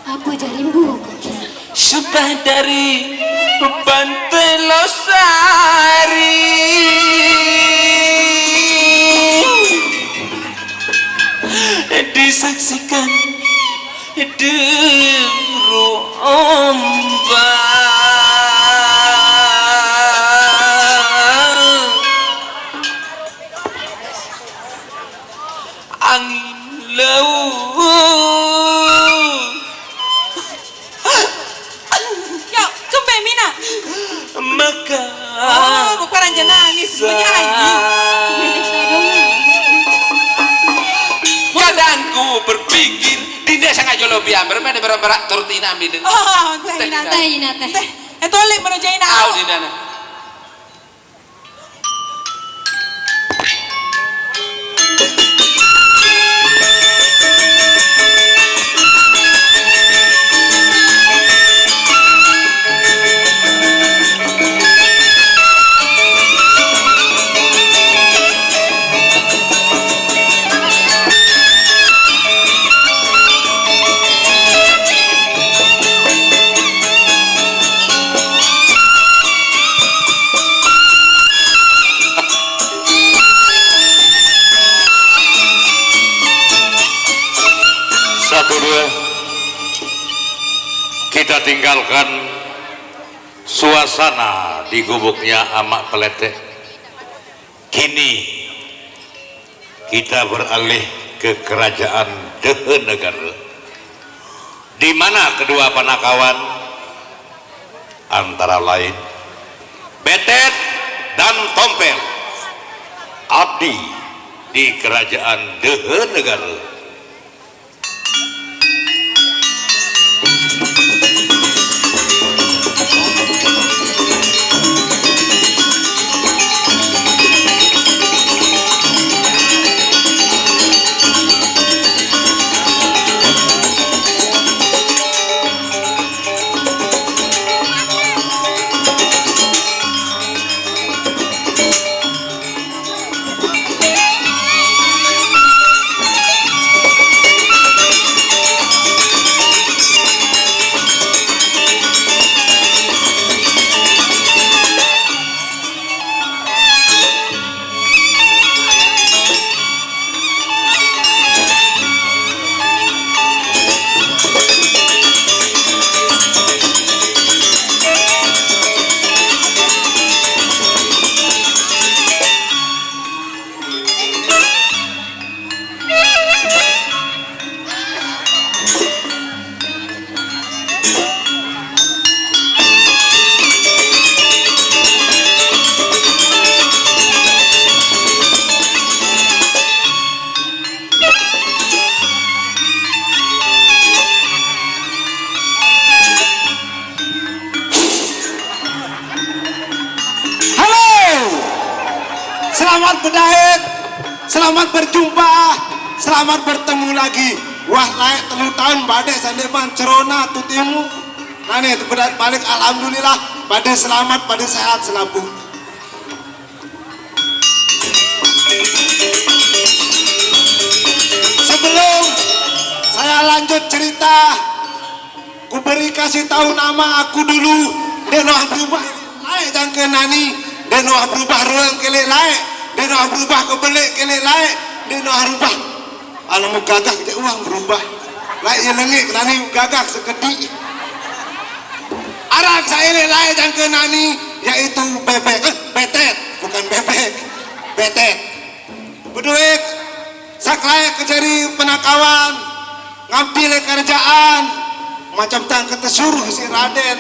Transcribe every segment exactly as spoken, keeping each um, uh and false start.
Apa jarimbu? Sembah dari Bante Losari disaksikan deru ombak. Angin laut. Yo, kembe mina. Maka. Oh, bukan raja nangis, menyanyi. Kadang ku berpikir, dinda sangat jolo biar bermain beremperak turut ina ambil. Oh, teh ina teh. Teh ina teh. Teh, eh, tolek menuju ina. Au dinda nah. Satu dua. Kita tinggalkan suasana di gubuknya Amak Peletek. Kini kita beralih ke kerajaan Dehe Negara, di mana kedua panakawan antara lain Betet dan Tompel abdi di kerajaan Dehe Negara. Halo. Selamat bedait, selamat berjumpa, selamat bertemu lagi. Wah, laek telu taun badek sandeqman cerona tutimu. Nah, nih, bedait balik, alhamdulillah, pade selamat, pade sehat selapuq. Sebelum saya lanjut cerita, ku beri kasih tahu nama aku dulu. Ndeq noh berubah, laeq jangke nani. Ndeq noh berubah rueng keleq laeq. Ndeq noh berubah kebeleq keleq laeq. Ndeq noh berubah. Alam gagah kite uang berubah. Laeq ye lengeq nani gagah sekediq. Araq saq eleq laeq jangke nani, yaitu bebek, eh, betet, bukan bebek. Betet. Bedoe saq laeq ke jari penakawan, ngabdi leq kerajaan, macem tang ketesuruh siq Raden.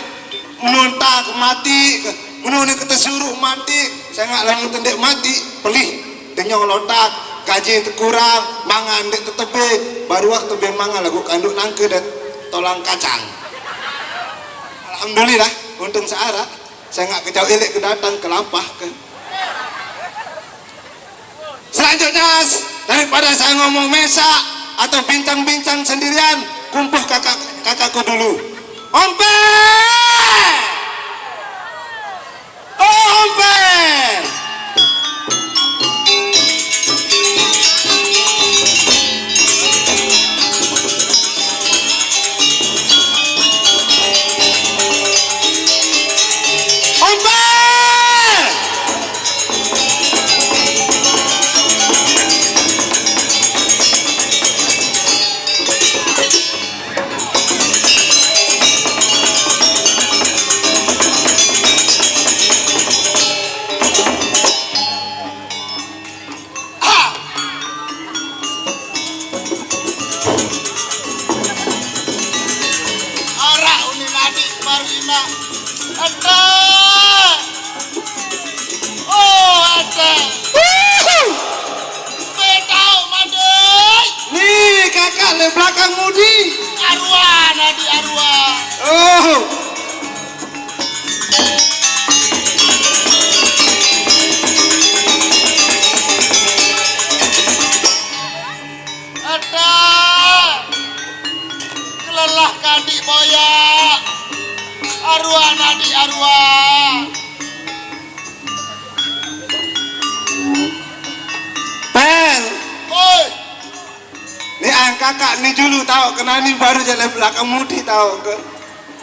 Meno tak mati, meno ne ketesuruh mati, sengaq lamun ndeq mati, pelih. Denyong lotak, gaji tekurang, mangan ndeq tetebe, baruq tebe mangan laguq kanduq nangke dait tolang kacang. Alhamdulillah, untung searaq, sengaq kejauq eleq kedatang kelampah ke. Selanjutnya, daripada saya ngomong mesaq atau bincang-bincang sendirian, kumpuh kakak, kakakku dulu. Ompe! Ompe! Adik baru ina. Ete. Oh, ete. Wuhu. Betau madai. Nih, kakak le belakang mudi. Aruan, adik aruan. Oh. Ada. Kelelah kadi boya. Aruan adik aruan. Pel. Oi. Ni ang kakak ni julu tau ke nani baru jalan belakang mudi tau ke.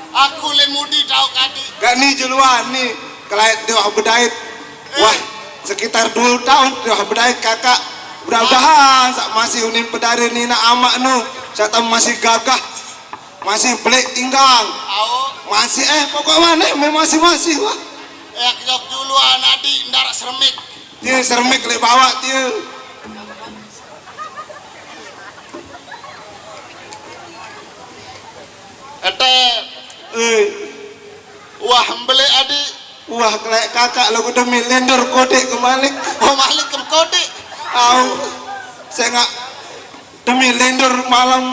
Aku le mudi tau kadi. Kak ni juluan ni kelait di wah bedait. Wah, sekitar dua tahun di wah bedait kakak. Mudah-mudahan sak masih unin pedare ni nak amak nu. Sak tam masih gagah. Masih belik tinggang. Au. Masih eh pokok mana memang masih masih wah. Eh kejok juluan adi ndak seremik. Dia seremik le bawa dia. Ete. Eh. Wah, embelek adi. Wah, kelek kakak lagu demi lender kodik ke Malik. Oh, Malik ke kodik. Au. Saya ngak demi lender malam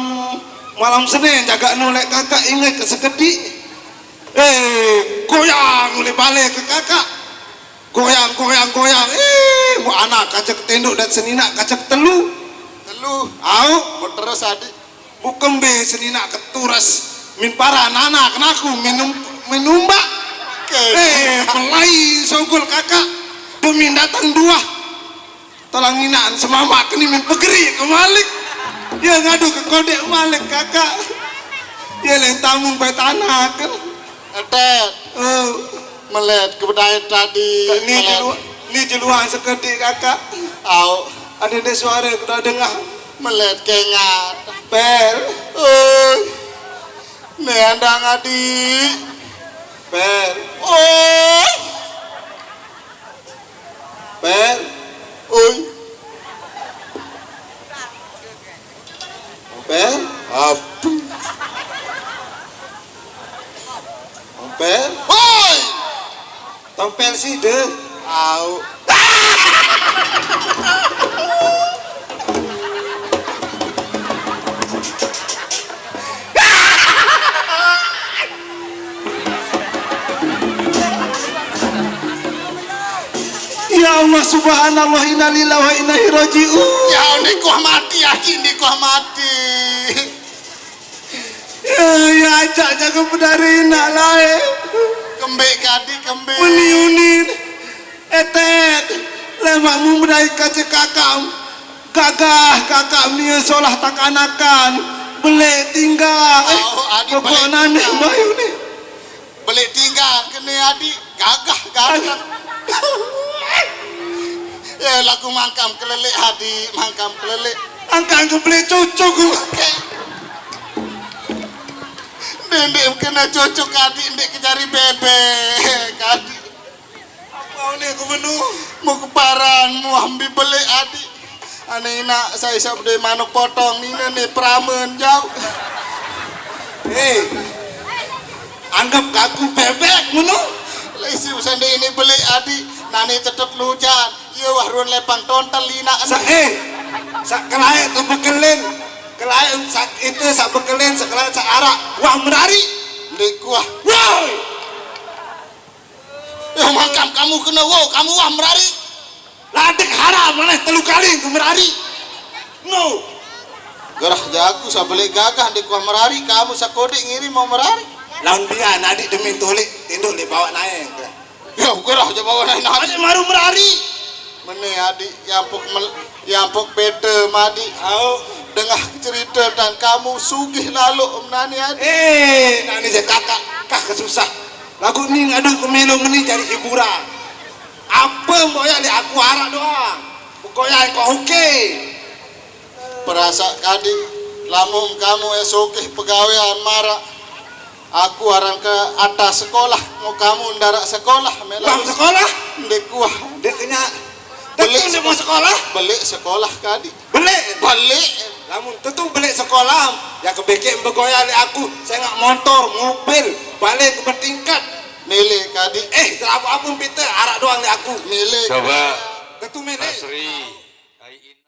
malam Senin jaga nolek kakak ingat ke sekedik. Eh, goyang oleh balik ke kakak. Goyang, goyang, goyang. Eh, mu anak kacek tenduk dan seninak kacek telu. Telu. Au. Mau terus adi. Bukembe seninak keturas min para nana kenaku minum minumbak. Eh, pelai sogol kakak demi datang dua. Tolong inaan semama keni min pegeri ke Malik. Ya ngadu ke kodek Malik kakak. Ya leng tamung pai tanah kan. Etet. Oh. Melet ke bedait tadi. Ni jelu, ni jeluan sekedi kakak. Au. Ada dek suara kuda dengar. Melet kengat. Pel. Oi. Ni andang adi. Pel. Oi. Pel. Oi. Pel. Api. Pel. Oi. Tompel sih deh. Au. Ya Allah subhanallah innalillahi wa inna ilaihi rajiun. Ya ini kuah mati, aki ini kuah mati. Ya, ya ajak jaga bedari nak lain. Kembik kadi kembik. Meniunin. Etet, lemak mu bedai kaca kakam. Gagah kakak mie solah takanakan. Belek tinggal. Eh, oh, adi pokok belek nanti tinggal. Bayu ni. Belek tinggal kena adi. Gagah gagah. Ya lagu mangkam kelelek adi, mangkam kelelek. Angkat ke belek cucuk. Dendek kena cucuk adi, dek kejari bebek adi. Apa ni aku menu? Mau keparan, mau ambil belek adi. Ane ina saya isap deh manuk potong ni ne ni peramen jauh. Eh, anggap aku bebek menu. Lesi usah deh ini belek adi. Nani tetep lujan. Iya wah ruan lepang tontal lina. Sa eh, sa kelai tu bekelin. Kelai sa itu sa bekelin, sa kelai sa arak. Wah menari. Dek kuah. Wah. Eh, mangkam kamu kena wow, kamu wah merari. Ladek haram maneh telu kali ku merari. No. Gerah jaku sabelek gagah di kuah merari, kamu sakodik ngiri mau merari. Lawan dia nadik demi tolik tinduk di bawah naik. Ya gerah aja bawa naik nadik. Adik maru merari. Mene adik yampuk mel, yampuk beda madi. Au. Dengah cerita dan kamu sugih lalu menani adik. Eh, nani je kakak kah kesusah. Lagu ni ngadu ke melo meni cari hiburan. Apa mbok ya di aku arak doang. Pokoknya kau oke. Perasa kadi lamun kamu esokeh pegawean marak. Aku aran ke atas sekolah, mau kamu ndarak sekolah mela. Bang sekolah? Ndek kuah. Ndek kenya. Belik sekolah. Belik sekolah kadi. Belik. Belik. Lamun tentu balik sekolah, ya kebeke begoyah lek aku, sengak motor, mobil, balik ke bertingkat. Milik kadi. Eh, selaku apun Peter, arak doang lek aku. Milik. Coba Tentu milik. Asri.